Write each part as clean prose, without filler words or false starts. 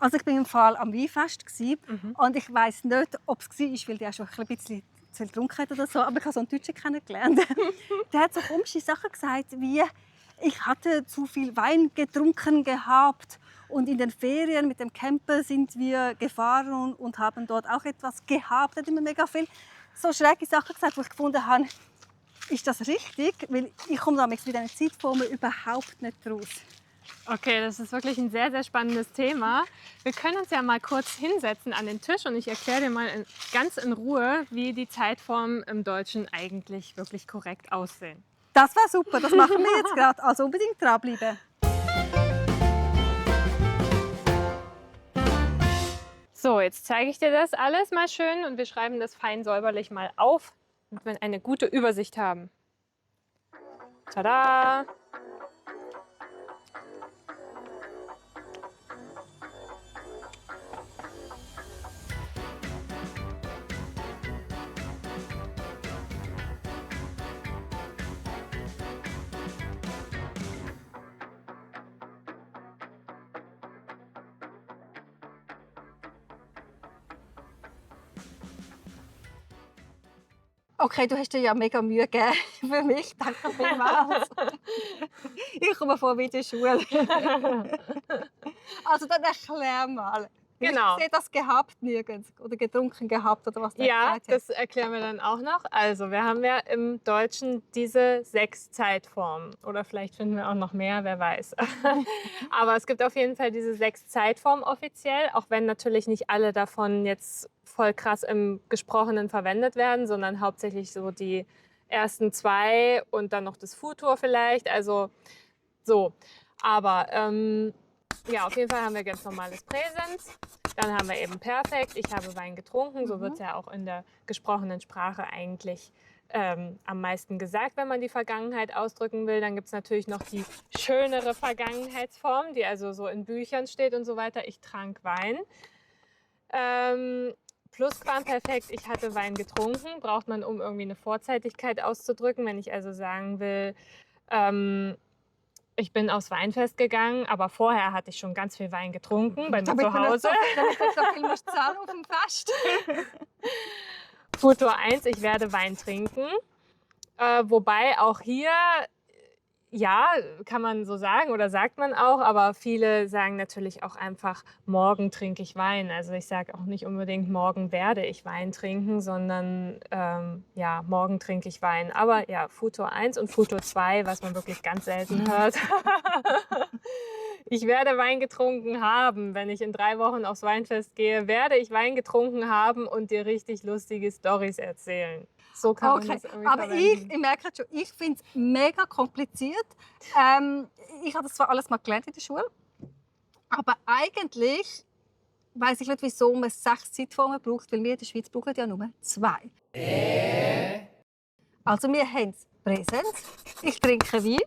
Also ich bin im Fall am Weinfest und ich weiss nicht, ob es war, weil der schon ein bisschen zu viel getrunken hat oder so, aber ich habe so einen Deutschen kennengelernt. Der hat so komische Sachen gesagt, wie ich hatte zu viel Wein getrunken gehabt und in den Ferien mit dem Camper sind wir gefahren und haben dort auch etwas gehabt. Er hat immer mega viel so schräge Sachen gesagt, wo ich gefunden habe, ist das richtig? Weil ich komme damals mit einer Zeitformel überhaupt nicht raus. Okay, das ist wirklich ein sehr, sehr spannendes Thema. Wir können uns ja mal kurz hinsetzen an den Tisch und ich erkläre dir mal ganz in Ruhe, wie die Zeitformen im Deutschen eigentlich wirklich korrekt aussehen. Das war super, das machen wir jetzt gerade. Also unbedingt dranbleiben. So, jetzt zeige ich dir das alles mal schön und wir schreiben das fein säuberlich mal auf, damit wir eine gute Übersicht haben. Tada! Okay, du hast dir ja mega Mühe gegeben für mich. Danke vielmals. Ich komme vor wie in der Schule. Also dann erklär mal. Genau. Ich sehe das gehabt nirgends oder getrunken gehabt oder was du Ja, gesagt hast. das erklären wir dann auch noch. Also, wir haben ja im Deutschen diese 6 Zeitformen. Oder vielleicht finden wir auch noch mehr, wer weiß. Aber es gibt auf jeden Fall diese 6 Zeitformen offiziell, auch wenn natürlich nicht alle davon jetzt voll krass im Gesprochenen verwendet werden, sondern hauptsächlich so die ersten 2 und dann noch das Futur vielleicht. Also so. Aber ja, auf jeden Fall haben wir ganz normales Präsens. Dann haben wir eben Perfekt. Ich habe Wein getrunken. So wird es ja auch in der gesprochenen Sprache eigentlich am meisten gesagt, wenn man die Vergangenheit ausdrücken will. Dann gibt es natürlich noch die schönere Vergangenheitsform, die also so in Büchern steht und so weiter. Ich trank Wein. Plusquamperfekt, ich hatte Wein getrunken. Braucht man, um irgendwie eine Vorzeitigkeit auszudrücken. Wenn ich also sagen will, ich bin aufs Weinfest gegangen, aber vorher hatte ich schon ganz viel Wein getrunken bei mir zu Hause. Damit ich so viel muss zahlen auf dem Fest. Futur 1, ich werde Wein trinken. Wobei auch hier, ja, kann man so sagen oder sagt man auch, aber viele sagen natürlich auch einfach, morgen trinke ich Wein. Also ich sage auch nicht unbedingt, morgen werde ich Wein trinken, sondern ja, morgen trinke ich Wein. Aber ja, Futur 1 und Futur 2, was man wirklich ganz selten hört. Ich werde Wein getrunken haben. Wenn ich in 3 Wochen aufs Weinfest gehe, werde ich Wein getrunken haben und dir richtig lustige Storys erzählen. So kann man das irgendwie aber verwenden. ich merke schon, ich finde es mega kompliziert. Ich habe das zwar alles mal gelernt in der Schule, aber eigentlich weiss ich nicht, wieso man 6 Zeitformen braucht, weil wir in der Schweiz brauchen ja nur 2. Also wir haben das Präsens, ich trinke Wein,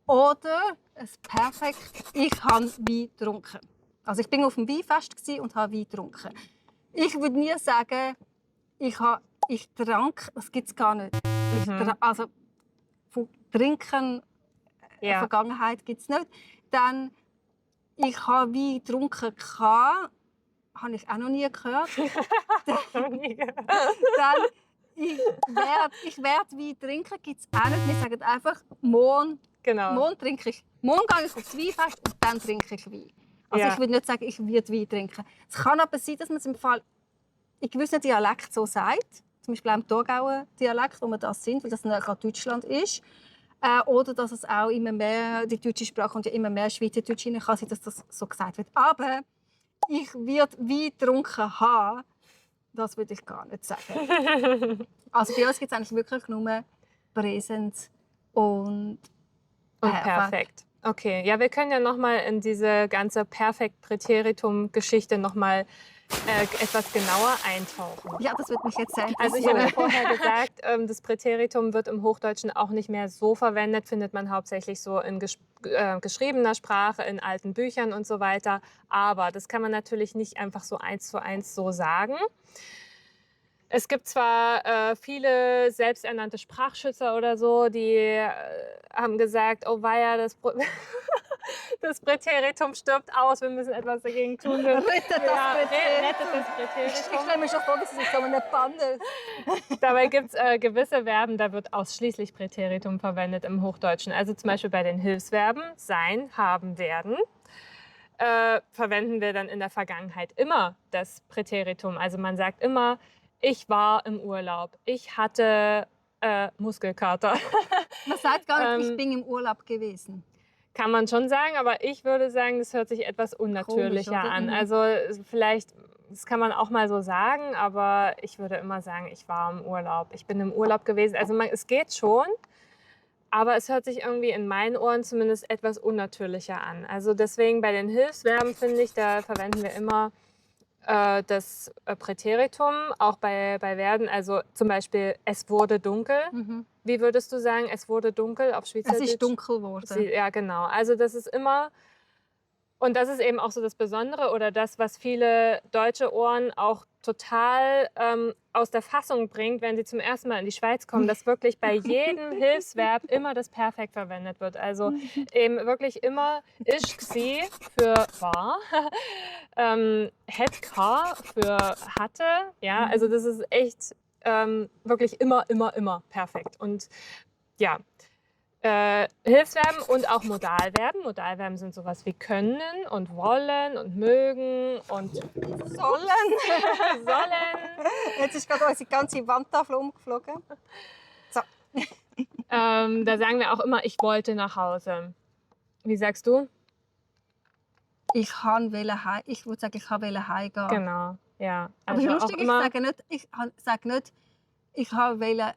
oder ein Perfekt, ich habe Wein getrunken. Also ich bin auf dem Weinfest und habe Wein getrunken. Ich würde nie sagen, ich trank, das gibt es gar nicht. Also von Trinken, Ja. Vergangenheit gibt es nicht. Dann, ich habe Wein getrunken, habe ich auch noch nie gehört. Dann, ich werde Wein trinken, gibt es auch nicht. Wir sagen einfach, morgen trinke ich. Morgen gehe ich aufs Weinfest und dann trinke ich Wein. Also Ja. ich würde nicht sagen, ich werde Wein trinken. Es kann aber sein, dass man es im Fall in gewissen Dialekten so sagt. Zum Beispiel auch im Thurgauer Dialekt, wo wir das sind, weil das nachher Deutschland ist. Oder dass es auch immer mehr, die deutsche Sprache und ja immer mehr Schweizerdeutsch hinein kann sein, dass das so gesagt wird. Aber ich werde Wein getrunken haben, das würde ich gar nicht sagen. Also bei uns gibt es eigentlich wirklich nur Präsens und Perfekt. Okay, ja, wir können ja noch mal in diese ganze Perfekt-Präteritum-Geschichte noch mal etwas genauer eintauchen. Ja, das würde mich jetzt sehr Also ich interessieren. habe ja vorher gesagt, das Präteritum wird im Hochdeutschen auch nicht mehr so verwendet, findet man hauptsächlich so in geschriebener Sprache, in alten Büchern und so weiter. Aber das kann man natürlich nicht einfach so 1:1 so sagen. Es gibt zwar viele selbsternannte Sprachschützer oder so, die haben gesagt, oh weia, Das Präteritum stirbt aus, wir müssen etwas dagegen tun. Rettet das Präteritum. Rettet das Ich Präteritum. stelle mir schon vor, das ist so eine Panne. Dabei gibt es gewisse Verben, da wird ausschließlich Präteritum verwendet im Hochdeutschen. Also zum Beispiel bei den Hilfsverben sein, haben, werden. Verwenden wir dann in der Vergangenheit immer das Präteritum. Also man sagt immer, ich war im Urlaub, ich hatte Muskelkater. Man sagt gar nicht, ich bin im Urlaub gewesen. Kann man schon sagen, aber ich würde sagen, das hört sich etwas unnatürlicher Komisch, oder? an. Mhm. Also vielleicht, das kann man auch mal so sagen, aber ich würde immer sagen, ich war im Urlaub, ich bin im Urlaub gewesen. Also es geht schon, aber es hört sich irgendwie in meinen Ohren zumindest etwas unnatürlicher an. Also deswegen bei den Hilfsverben, finde ich, da verwenden wir immer das Präteritum, auch bei werden. Also zum Beispiel, es wurde dunkel. Mhm. Wie würdest du sagen, es wurde dunkel auf Es Schweizerdeutsch? ist dunkel geworden. Ja, genau. Also das ist immer, und das ist eben auch so das Besondere oder das, was viele deutsche Ohren auch total aus der Fassung bringt, wenn sie zum ersten Mal in die Schweiz kommen, dass wirklich bei jedem Hilfsverb immer das Perfekt verwendet wird. Also eben wirklich immer ich gsi für war, het ka für hatte. Ja, also das ist echt wirklich immer perfekt. Und ja, Hilfsverben und auch Modalverben. Modalverben sind sowas wie können und wollen und mögen und Sollen. sollen. Jetzt ist gerade unsere ganze Wandtafel umgeflogen. So. Da sagen wir auch immer, ich wollte nach Hause. Wie sagst du? Ich wollte heim. Ich würde sagen, ich wollte heimgehen. Genau, ja. Aber Also lustig, auch immer, ich sage nicht, ich wollte,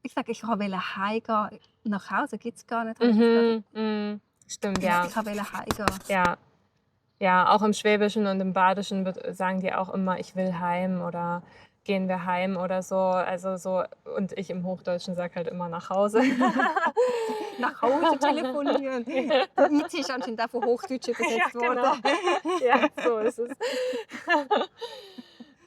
ich sage, ich wollte heimgehen. Nach Hause gibt es gar nicht. stimmt, ja. Ich wollte heimgehen. Ja. Ja, auch im Schwäbischen und im Badischen sagen die auch immer, ich will heim oder gehen wir heim oder so. Also so, und ich im Hochdeutschen sage halt immer nach Hause. Nach Hause telefonieren. Der IT ist anscheinend auch von Hochdeutsch übersetzt worden. Ja, so ist es.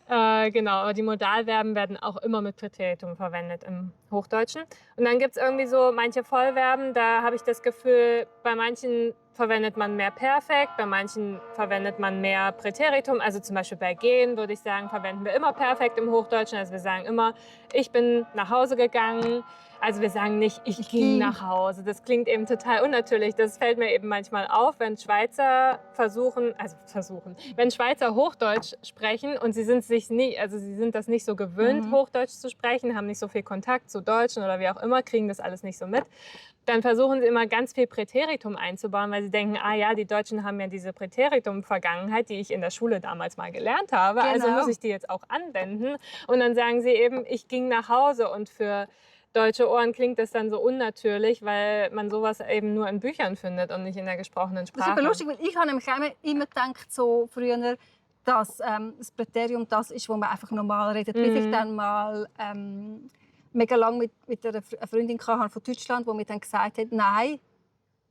Genau, aber die Modalverben werden auch immer mit Präteritum verwendet im Hochdeutschen. Und dann gibt es irgendwie so manche Vollverben, da habe ich das Gefühl, bei manchen verwendet man mehr Perfekt, bei manchen verwendet man mehr Präteritum. Also zum Beispiel bei gehen, würde ich sagen, verwenden wir immer Perfekt im Hochdeutschen. Also wir sagen immer, ich bin nach Hause gegangen. Also wir sagen nicht, ich ging nach Hause. Das klingt eben total unnatürlich. Das fällt mir eben manchmal auf, wenn Schweizer wenn Schweizer Hochdeutsch sprechen und sie sind das nicht so gewöhnt, Hochdeutsch zu sprechen, haben nicht so viel Kontakt zu Deutschen oder wie auch immer, kriegen das alles nicht so mit. Dann versuchen sie immer ganz viel Präteritum einzubauen, weil sie denken, ah ja, die Deutschen haben ja diese Präteritum-Vergangenheit, die ich in der Schule damals mal gelernt habe, also Genau. muss ich die jetzt auch anwenden. Und dann sagen sie eben, ich ging nach Hause, und für deutsche Ohren klingt das dann so unnatürlich, weil man sowas eben nur in Büchern findet und nicht in der gesprochenen Das ist Sprache. aber lustig, weil ich habe nämlich immer gedacht, so früher, dass das Präterium das ist, wo man einfach normal redet. Bis ich dann mal mega lange mit einer Freundin hatte von Deutschland, die mir dann gesagt hat, nein,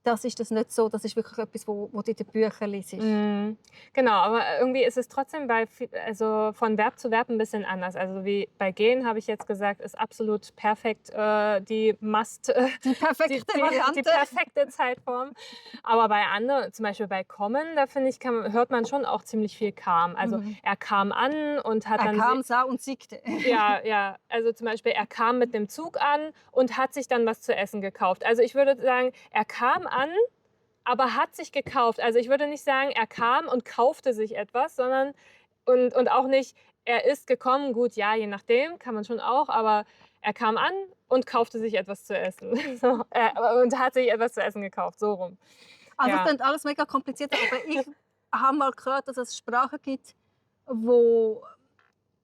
das ist das nicht so. Das ist wirklich etwas, wo du in den Büchern liest. Genau, aber irgendwie ist es trotzdem von Verb zu Verb ein bisschen anders. Also wie bei gehen, habe ich jetzt gesagt, ist absolut perfekt die perfekte Variante. Die perfekte Zeitform. Aber bei anderen, zum Beispiel bei kommen, da finde ich, hört man schon auch ziemlich viel kam. Also er kam an und hat Er dann... kam, sah und siegte. Ja, also zum Beispiel, er kam mit dem Zug an und hat sich dann was zu essen gekauft. Also ich würde sagen, er kam an, aber hat sich gekauft. Also ich würde nicht sagen, er kam und kaufte sich etwas, sondern und auch nicht, er ist gekommen. Gut, ja, je nachdem, kann man schon auch, aber er kam an und kaufte sich etwas zu essen. Und hat sich etwas zu essen gekauft, so rum. Also Ja. das klingt alles mega kompliziert, aber ich habe mal gehört, dass es Sprachen gibt, wo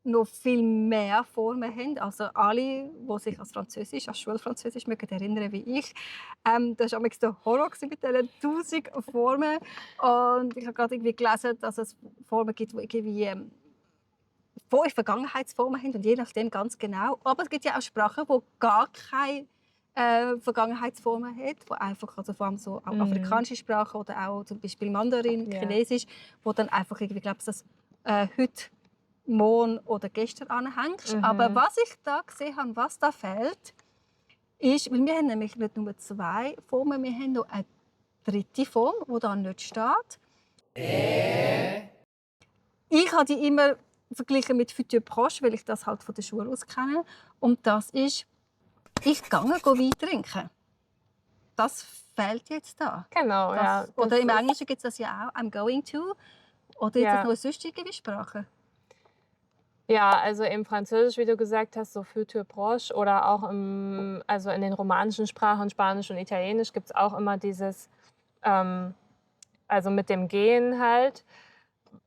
noch viel mehr Formen haben. Also alle, die sich als Schulfranzösisch mögen erinnern wie ich. Das war der Horror mit diesen 1000 Formen. Und ich habe gerade irgendwie gelesen, dass es Formen gibt, die irgendwie 5 Vergangenheitsformen haben und je nachdem ganz genau. Aber es gibt ja auch Sprachen, die gar keine Vergangenheitsformen haben, die einfach, also vor allem so auch afrikanische Sprachen oder auch zum Beispiel Mandarin, Chinesisch, wo dann einfach irgendwie, glaubst das heute, morgen oder gestern anhängst. Aber was ich da gesehen habe, was da fehlt, ist, weil wir haben nämlich nicht nur 2 Formen, wir haben noch eine dritte Form, die da nicht steht. Ich habe die immer verglichen mit Futur Proche, weil ich das halt von der Schule aus kenne. Und das ist, ich gehe Wein trinken. Das fehlt jetzt da. Genau, ja. Oder im Englischen gibt es das ja auch, I'm going to. Oder ist das noch eine sonstige Sprache? Ja, also im Französisch, wie du gesagt hast, so Futur Proche oder auch also in den romanischen Sprachen, Spanisch und Italienisch, gibt es auch immer dieses, also mit dem Gehen halt,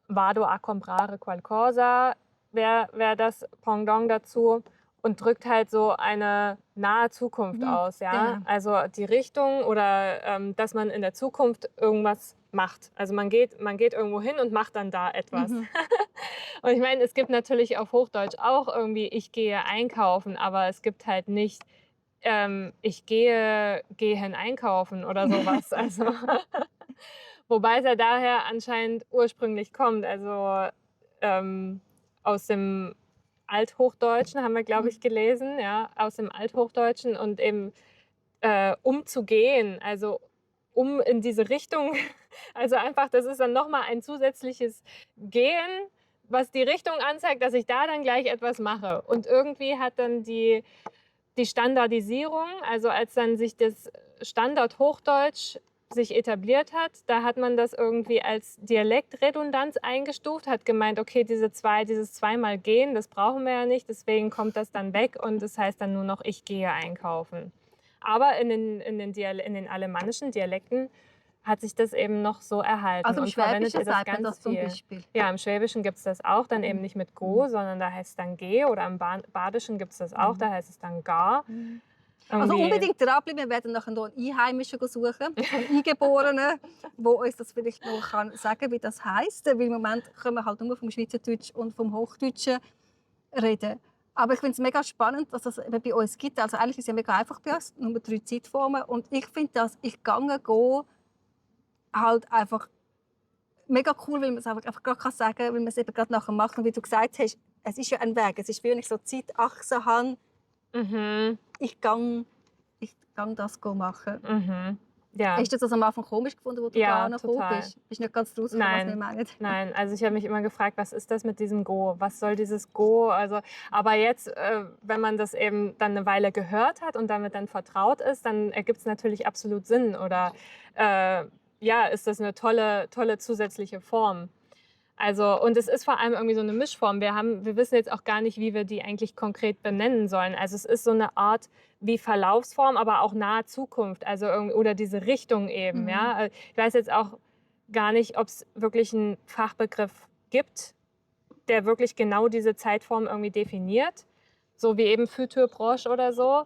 vado a comprare qualcosa, wäre das Pendant dazu und drückt halt so eine nahe Zukunft aus, ja. Genau. Also die Richtung oder dass man in der Zukunft irgendwas macht. Also man geht irgendwo hin und macht dann da etwas. Und ich meine, es gibt natürlich auf Hochdeutsch auch irgendwie, ich gehe einkaufen, aber es gibt halt nicht, ich gehen einkaufen oder sowas. Also, wobei es ja daher anscheinend ursprünglich kommt. Also aus dem Althochdeutschen haben wir, glaube ich, gelesen, ja, aus dem Althochdeutschen und eben umzugehen, also um in diese Richtung, also einfach, das ist dann nochmal ein zusätzliches Gehen, was die Richtung anzeigt, dass ich da dann gleich etwas mache. Und irgendwie hat dann die Standardisierung, also als dann sich das Standard-Hochdeutsch sich etabliert hat, da hat man das irgendwie als Dialektredundanz eingestuft, hat gemeint, okay, dieses zweimal gehen, das brauchen wir ja nicht, deswegen kommt das dann weg und das heißt dann nur noch, ich gehe einkaufen. Aber in den alemannischen Dialekten hat sich das eben noch so erhalten. Also im und verwendet Schwäbischen ihr das sagt man ganz das zum viel. Beispiel. Ja, im Schwäbischen gibt es das auch, dann eben nicht mit go, sondern da heißt es dann ge, oder im Badischen gibt es das auch, da heißt es dann gar. Also Irgendwie- unbedingt dranbleiben, wir werden nachher noch einen Einheimischen suchen, einen Eingeborenen, der uns das vielleicht noch sagen kann, wie das heisst. Weil im Moment können wir halt nur vom Schweizerdeutsch und vom Hochdeutschen reden. Aber ich finde es mega spannend, dass es eben bei uns gibt. Also eigentlich ist es ja mega einfach bei uns, nur 3 Zeitformen. Und ich finde das, ich gehe halt einfach mega cool, weil man es einfach gerade sagen kann, weil man es eben gerade nachher macht. Und wie du gesagt hast, es ist ja ein Weg. Es ist wie wenn ich so Zeitachsen habe. Ich gehe das machen. Ja. Hast du das am Anfang komisch gefunden, wo du Ja, da gekommen total. bist? Bist du nicht ganz draus gekommen, was wir Nein, meinen? nein. Also ich habe mich immer gefragt, was ist das mit diesem Go? Was soll dieses Go? Also, aber jetzt, wenn man das eben dann eine Weile gehört hat und damit dann vertraut ist, dann ergibt es natürlich absolut Sinn. Oder ja, ist das eine tolle zusätzliche Form. Also, und es ist vor allem irgendwie so eine Mischform. Wir wissen jetzt auch gar nicht, wie wir die eigentlich konkret benennen sollen. Also es ist so eine Art wie Verlaufsform, aber auch nahe Zukunft. Also oder diese Richtung eben. Ja? Ich weiß jetzt auch gar nicht, ob es wirklich einen Fachbegriff gibt, der wirklich genau diese Zeitform irgendwie definiert. So wie eben Futur Proche oder so.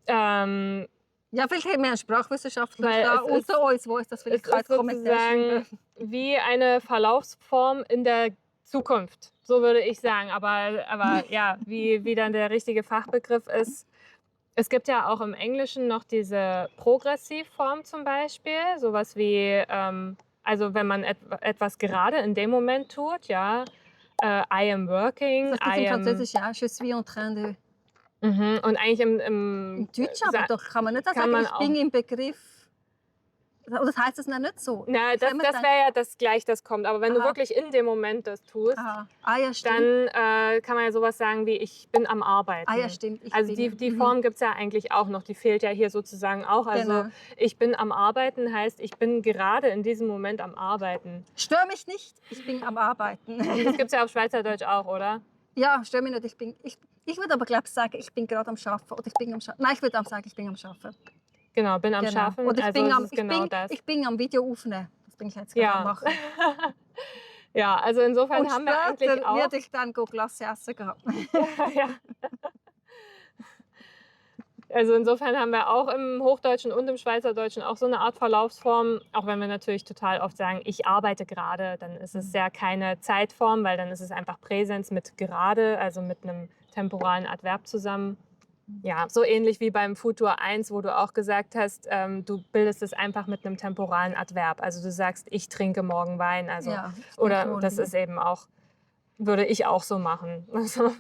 Ja, vielleicht haben wir einen Sprachwissenschaftler Weil da es ist- unter uns, wo uns das vielleicht Es ist als Kommentar schreiben. sozusagen wie eine Verlaufsform in der Zukunft, so würde ich sagen. Aber ja, wie dann der richtige Fachbegriff ist. Es gibt ja auch im Englischen noch diese Progressivform zum Beispiel, sowas wie, also wenn man etwas gerade in dem Moment tut, ja, I am working, Das gibt I im am... Französisch ja, je suis en train de... Und eigentlich im Im Deutschen aber doch kann man nicht kann sagen, man ich bin im Begriff... Oder das heisst es noch nicht so? Na, das Wenn man wäre ja das gleich, das kommt. Aber wenn du Aha. wirklich in dem Moment das tust, Aha. Ah ja, stimmt. dann kann man ja sowas sagen wie, ich bin am Arbeiten. Ah ja, stimmt. Ich Also bin. die Form gibt es ja eigentlich auch noch. Die fehlt ja hier sozusagen auch. Also Genau. ich bin am Arbeiten heißt, ich bin gerade in diesem Moment am Arbeiten. Stör mich nicht, ich bin am Arbeiten. Das gibt es ja auf Schweizerdeutsch auch, oder? Ja, stör mich nicht, ich würde aber glaube sagen, ich bin gerade am Arbeiten. Oder ich bin am Nein, ich würde auch sagen, ich bin am Arbeiten. Genau, bin am Genau. Schaffen. Oder Also es ist genau das. ich bin am Video aufnehmen. Das bin ich jetzt gerade am Ja. machen. Ja, also insofern Und haben wir eigentlich später auch... werde ich dann Glasse essen gehen. Ja. Also insofern haben wir auch im Hochdeutschen und im Schweizerdeutschen auch so eine Art Verlaufsform. Auch wenn wir natürlich total oft sagen, ich arbeite gerade, dann ist es ja keine Zeitform, weil dann ist es einfach Präsens mit gerade, also mit einem temporalen Adverb zusammen. Ja, so ähnlich wie beim Futur 1, wo du auch gesagt hast, du bildest es einfach mit einem temporalen Adverb. Also du sagst, ich trinke morgen Wein. Also, Ja, oder das ist eben auch, würde ich auch so machen. Also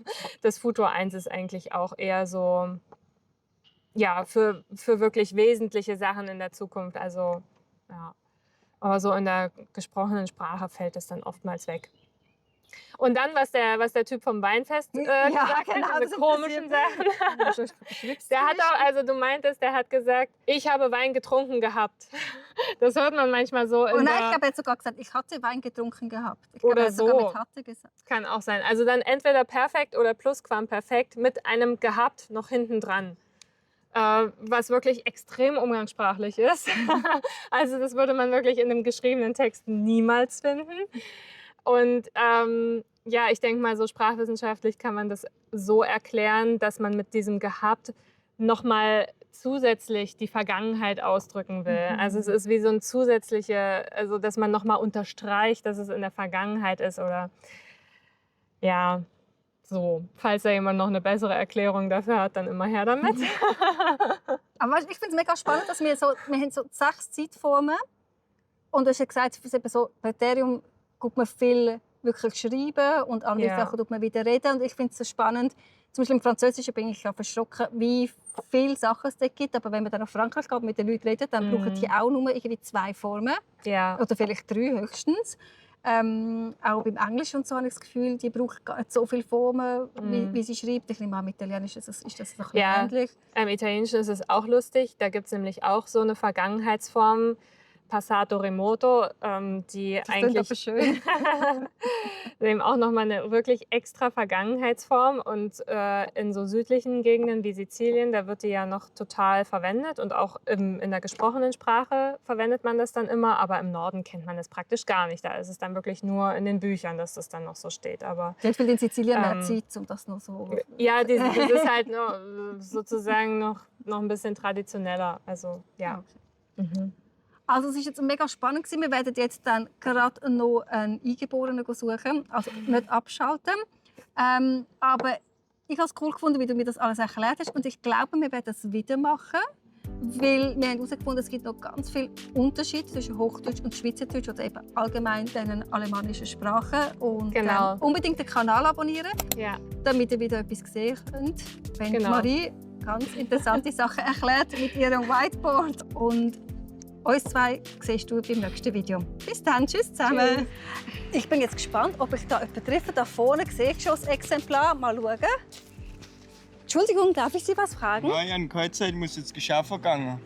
das Futur 1 ist eigentlich auch eher so, ja, für wirklich wesentliche Sachen in der Zukunft. Also, ja. Aber so in der gesprochenen Sprache fällt es dann oftmals weg. Und dann, was der Typ vom Weinfest gesagt hat, diese das komischen Sachen. Der hat auch, also du meintest, der hat gesagt, ich habe Wein getrunken gehabt. Das hört man manchmal so. Oh nein, ich glaube, er hat sogar gesagt, ich hatte Wein getrunken gehabt. Ich Oder glaube, er hat sogar so. mit hatte gesagt. Kann auch sein. Also dann entweder perfekt oder Plusquamperfekt mit einem gehabt noch hinten dran. Was wirklich extrem umgangssprachlich ist. Also das würde man wirklich in einem geschriebenen Text niemals finden. Und ja, ich denke mal, so sprachwissenschaftlich kann man das so erklären, dass man mit diesem gehabt nochmal zusätzlich die Vergangenheit ausdrücken will. Also es ist wie so ein zusätzliche, also dass man nochmal unterstreicht, dass es in der Vergangenheit ist oder ja, so. Falls da jemand noch eine bessere Erklärung dafür hat, dann immer her damit. Aber ich finde es mega spannend, dass wir haben so 6 Zeitformen und du hast ja gesagt, es ist eben so, bei Ethereum tut man viel wirklich schreiben und andere Sachen tut man wieder reden und ich finde es so spannend. Zum Beispiel im Französischen bin ich verschrocken, wie viele Sachen es dort gibt. Aber wenn man dann nach Frankreich geht und mit den Leuten redet, dann brauchen die auch nur irgendwie 2 Formen. Ja. Oder vielleicht 3 höchstens. Auch beim Englischen und so habe ich das Gefühl, die brauchen gar nicht so viele Formen, wie sie schreibt. Ich nehme an, im Italienischen ist das noch ein bisschen ähnlich. Im Italienischen ist es auch lustig. Da gibt es nämlich auch so eine Vergangenheitsform, Passato Remoto, die Das eigentlich aber schön. eben auch nochmal eine wirklich extra Vergangenheitsform. Und in so südlichen Gegenden wie Sizilien, da wird die ja noch total verwendet. Und auch in der gesprochenen Sprache verwendet man das dann immer. Aber im Norden kennt man das praktisch gar nicht. Da ist es dann wirklich nur in den Büchern, dass das dann noch so steht. Aber Ich will in Sizilien mehr Zeit, um das noch so... ja, das ist halt sozusagen noch ein bisschen traditioneller. Also, ja. Okay. Also es ist jetzt mega spannend gewesen. Wir werden jetzt dann gerade noch einen Eingeborenen suchen, also nicht abschalten. Aber ich habe es cool gefunden, wie du mir das alles erklärt hast und ich glaube, wir werden das wieder machen, weil wir haben herausgefunden, es gibt noch ganz viel Unterschied zwischen Hochdeutsch und Schweizerdeutsch oder eben allgemein den alemannischen Sprachen und Genau. Unbedingt den Kanal abonnieren, Ja. damit ihr wieder etwas sehen könnt, wenn Genau. Marie ganz interessante Sachen erklärt mit ihrem Whiteboard und uns 2 siehst du beim nächsten Video. Bis dann, tschüss zusammen. Tschüss. Ich bin jetzt gespannt, ob ich da jemanden treffe. Da vorne sehe ich schon das Exemplar. Mal schauen. Entschuldigung, darf ich Sie was fragen? Nein, an Kreuzheit muss jetzt geschaffen gehen.